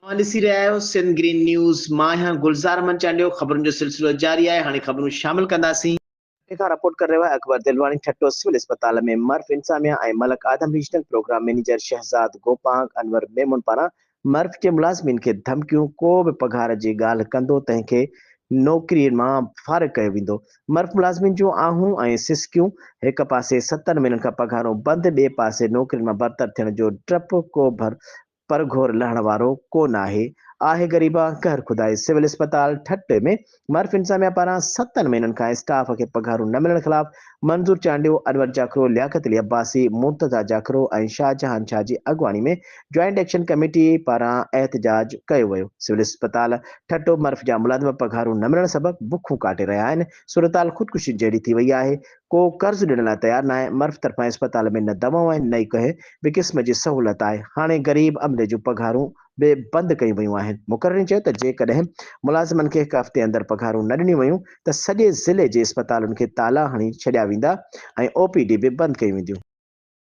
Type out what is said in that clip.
اوهان ڏسي رهيا آهيو سنڌ گرين نيوز، مان آهيان گلزار احمد چانڊيو، خبرن جو سلسلو جاري آهي، هاڻي خبرون شامل ڪنداسين. ٺٽي کان رپورٽ ڪري رهيو آهي اڪبر دلواڻي ٺٽو سول اسپتال ۾ مرف انتظاميا ۽ Malik Adam regional programme manager Shahzad Gopang Anwar Memon پاران مرف جي ملازمين کي ڌمڪيون ڪو به پگهار جي ڳالهه ڪندو تنهن کي نوڪري مان فارغ ڪيو ويندو مرف ملازمين جون آهون ۽ سسڪيون هڪ پاسي ستن مهينن کان پگهارون بند ٻئي پاسي نوڪرين مان برطرف ٿيڻ جو ڊپ ڪو ڀر پرگهور لهڻ وارو ڪو ناهي، آهي غريبان قهر خدائي سول اسپتال ٺٽي ۾ مرف انتظاميا پاران ستن مهينن کان اسٽاف کي پگهارون نه ملڻ خلاف منظور چانڊيو، انور جاکرو، لياقت علي عباسي، مرتضيٰ جاکرو ۽ شاهجهان شاهه جي اڳواڻي ۾ جوائنٽ ايڪشن ڪميٽي پاران احتجاج ڪيو ويو. سول اسپتال ٺٽو مرف جا ملازم پگهارون نه ملڻ سبب بکون ڪاٽي رهيا آهن، صورتحال خودڪشين جهڙي ٿي وئي آهي، ڪو قرض ڏيڻ لاء تيار ناهي، مرف طرفان اسپتال ۾ نه دوائون آهن نه ئي ڪنهن به قسم جي سهولت آهي، هاڻي غريب عملي جون پگهارون به بند ڪيون ويون آهن، مقررين چيو ته جيڪڏهن ملازمن کي هڪ هفتي اندر پگهارون نه ڏنيون ويون ته سڄي ضلعي جي اسپتالن کي تالا هڻي ڇڏيا ويندا ۽ او پي ڊي به بند ڪيون وينديون.